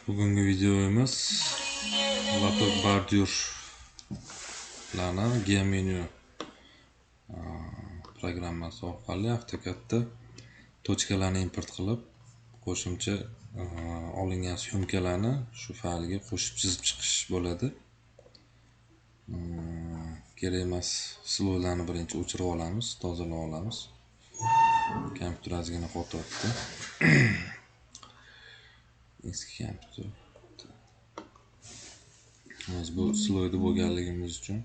Bugungi videomiz лоток bordyurlarni Geomenu programmasi orqali AutoCADda tochkalarni import qilib, qo'shimcha olingan syomkalarni shu faylga qo'shib chizib chiqish bo'ladi. Kerak emas sloylarni birinchi o'chirib olamiz, tozalab olamiz. Kompyuter ozgina qotyapti. Eski kompyuter. Hozir bu sloyda bo'lganligimiz uchun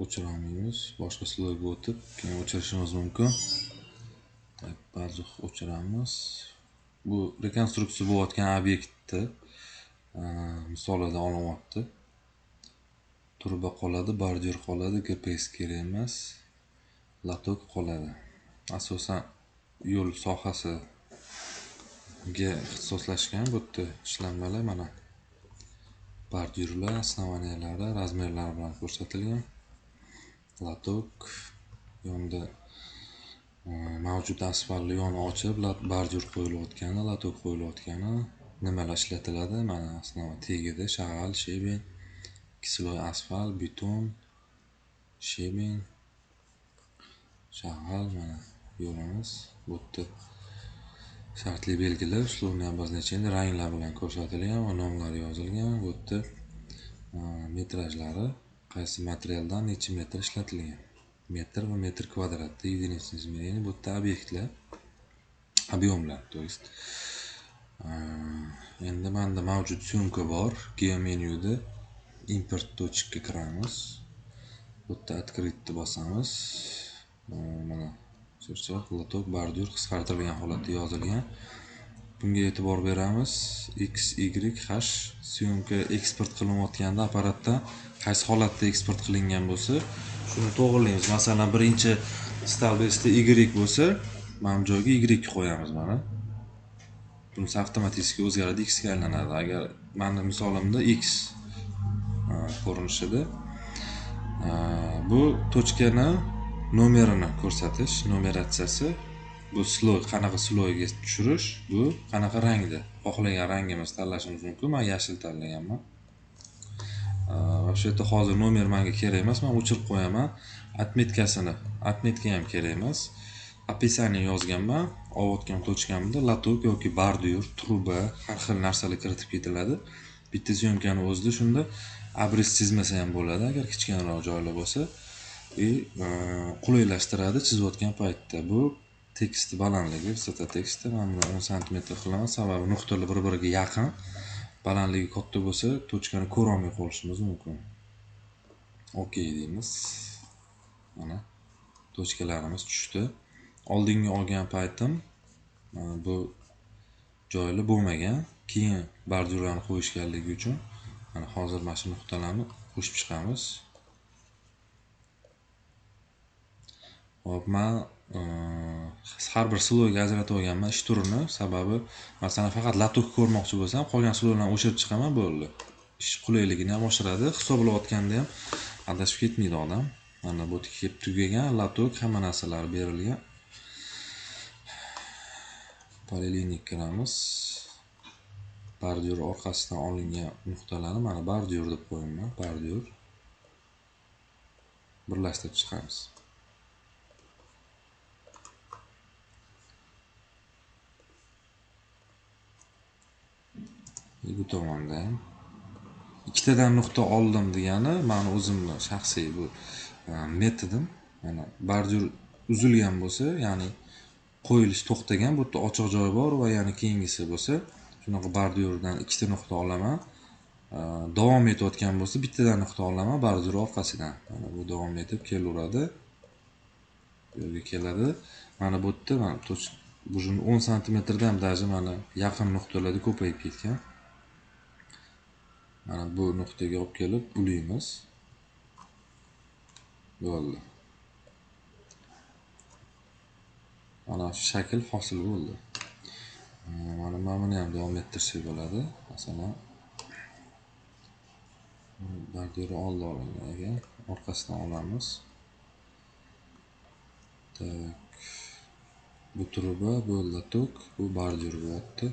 o'chira olmaymiz. Boshqa sloyga o'tib, keyin o'chirishimiz mumkin. Tak, ba'zi o'chiramiz. Bu rekonstruksiya bo'layotgan obyektni misolida olinyapti. Turba qoladi, bordyur qoladi, GPS kerak emas, lotok qoladi. Asosan yo'l sohasiga ixtisoslashgan bu yerda ishlanmalar mana bordyurlar, основаниялari, razmerlari bilan ko'rsatilgan. Lotok yonida mavjud asfaltni yoni ochib, bordyur qo'yilayotgani, lotok qo'yilayotgani, nimalar ishlatiladi? Mana основа tegida shag'al, sheben, kisloy asfalt, beton, sheben, shag'al. Mana yo'limiz. Bu yerda shartli belgilar, условное обозначение ranglar bilan ko'rsatilgan va nomlari yozilgan. Bu yerda metrajlari, qaysi materialdan necha metr ishlatilgan, metr va metr kvadratda единица измерения. Bu yerda obyektlar, объемlar, то есть endi menda mavjud syomka bor. Geomenyuda import tochka kiramiz. Bu yerda открыть bosamiz. Mana chirchiq, lotok, bordyur qisqartirilgan holatda yozilgan. Bunga e'tibor beramiz. X, Y, H syomka eksport qilinayotganda apparatda qaysi holatda eksport qilingan bo'lsa, shuni to'g'rilaymiz. Masalan, birinchi stolbesda Y bo'lsa, mana bu joyga Y qo'yamiz mana. Bunisi avtomatik o'zgaradi, X ga aylanadi. Agar meni misolimda X ko'rinishida bu tochkani nomerini ko'rsatish, numeratsiyasi, bu sloy, qanaqa sloyga tushirish, bu qanaqa rangda, xohlagan rangimizni tanlashimiz mumkin. Men yashil tanlaganman. Va shu yerda hozir nomer menga kerak emas, men o'chirib qo'yaman. Отметкасini, отметка ham kerak emas. Описание yozganman. Olayotgan tochkamda lotok yoki bordyur, truba, har xil narsalar kiritib ketiladi. Bitta syomkani o'zida shunda abriz chizmasa ham bo'ladi, agar kichkinaroq joylar bo'lsa. Qulaylashtiradi chizayotgan paytda. Bu tekst balandligi, высота teksti men buni 10 sm qilaman, sababi nuqtalar bir-biriga yaqin. Balandligi katta bo'lsa, tochkani ko'ra olmay qolishimiz mumkin. OK deymiz. Mana tochkalarimiz tushdi. Oldingi olgan paytim bu joylar bo'lmagan. Keyin bordyurlarni qo'yishganligi uchun mana hozir mana shu nuqtalarni qo'shib chiqamiz. Hop, men har bir sloyga ajratib olganman ish turini, sababi masalan faqat lotok ko'rmoqchi bo'lsam, qolgan sloylarni o'chirib chiqaman, bo'ldi. Ish qulayligini ham oshiradi, hisoblayotganda ham adashib ketmaydi odam. Mana bu yerga kelib tugagan lotok, hamma narsalar berilgan. Poliliniya kiramiz. Bordyur orqasidan olingan nuqtalarni mana bordyur deb qo'yaman, bordyur. Birlashtirib chiqamiz. Bu tomonda ham ikkitadan nuqta oldim degani meni o'zimni shaxsiy bu metodim. Mana bordyur uzilgan bo'lsa, ya'ni qo'yilish to'xtagan, bu yerda ochiq joy bor va yana keyingisi bo'lsa, shunaqa bordyurdan ikkita nuqta olaman. Davom etayotgan bo'lsa, bittadan nuqta olaman bordyur orqasidan. Mana bu davom etib kelaveradi. Bu yerga keladi. Mana bu yerda mana bu 10 santimetrdan ham даже mana yaqin nuqtalarda ko'payib ketgan. Mana bu nuqtaga olib kelib ulaymiz. Bo'ldi. Mana shu shakl hosil bo'ldi. Mana buni ham davom ettirsak bo'ladi. Masalan, bordyur oldi olingan ekan, orqasidan olamiz. Tak. Bu truba, bu lotok, bu bordyur bo'lyapti.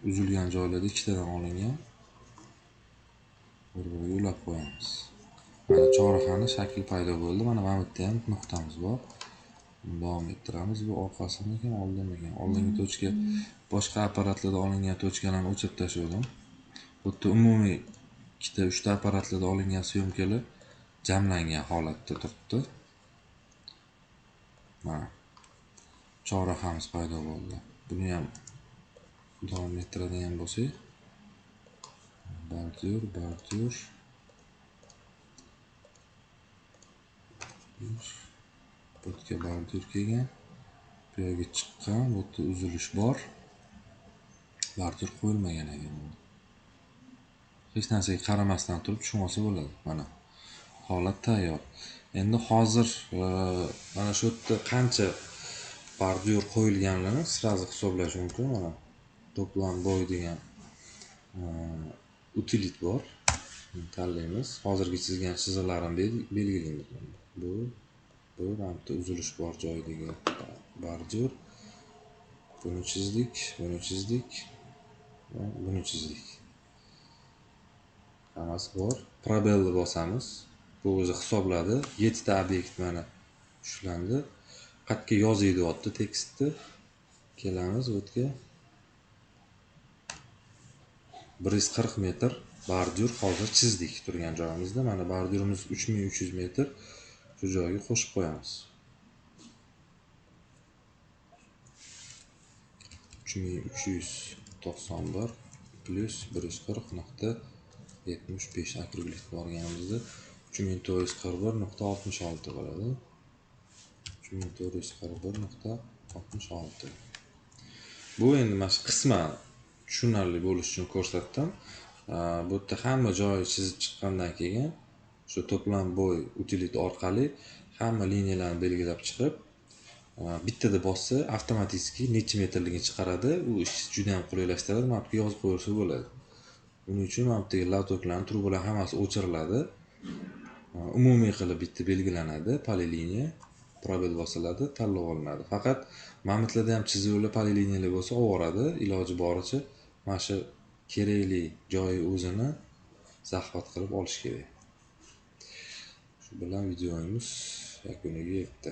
Uzilgan joylarda ikkitadan olingan. Bir-biriga ulab qo'yamiz. Mana chorrahani shakli paydo bo'ldi. Mana bu yerda ham nuqtamiz bor. Davom ettiramiz. Bu orqasimikan, oldinmikan? Oldingi tochka boshqa apparatlarda olingan tochkalarni o'chirib tashladim. Bu yerda umumiy ikkita, uchta apparatlarda olingan syomkalar jamlangan holatda turibdi. Mana chorrahamiz paydo bo'ldi. Buni ham davom ettiradigan bo'lsak, bordyur, bordyur. Bu yerga bordyur kelgan, bu yerga chiqqan, bu yerda uzilish bor. Bordyur qo'yilmagan ekan. Hech narsaga qaramasdan turib tushunib olsa bo'ladi. Mana holat tayyor. Endi hozir mana shu yerda qancha bordyur qo'yilganini sразу hisoblash mumkin. Mana to'plam bo'y degan utilit bor. Tanlaymiz. Hozirgi chizgan chiziqlarini belgilaymiz. Bu mana bu uzilish bor joyidagi bordyur. Buni chizdik, buni chizdik va buni chizdik. Hammasi bor. Probelni bosamiz. Bu o'zi hisobladi. 7 ta obyekt mana ushlandi. Qayerga yozing deyapti tekstni. Kelamiz bu yerga. 140 metr bordyur hozir chizdik turgan joyimizda. Mana bordyurimiz 3300 metr. Shu joyga qo'shib qo'yamiz. 3391 plus 140.75 okruhlik borganimizda 3441.66 bo'ladi. 3441.66. Bu endi mana shu qisman tushunarli bo'lishi uchun ko'rsatdim. Bu yerda hamma joyi chizib chiqqandan keyin shu to'plam bo'y utilit orqali hamma liniyalarni belgilab chiqib, bittada bossa avtomatik necha metrligini chiqaradi. U ish juda ham qulaylashtiradi. Mana bu yerga yozib qo'ysa bo'ladi. Buning uchun mana bu yerdagi latoklarni, trubalar hammasi o'chiriladi. Umumiy qilib bitta belgilanadi, poliliniya, probel bosiladi, tanlab olinadi. Faqat mamitlarda ham chizuvli poliliniyalar bo'lsa oboradi. Iloji boricha mana shu kerakli joyi o'zini zaxvat qilib olish kerak. Shu bilan videomiz yakuniga yetdi.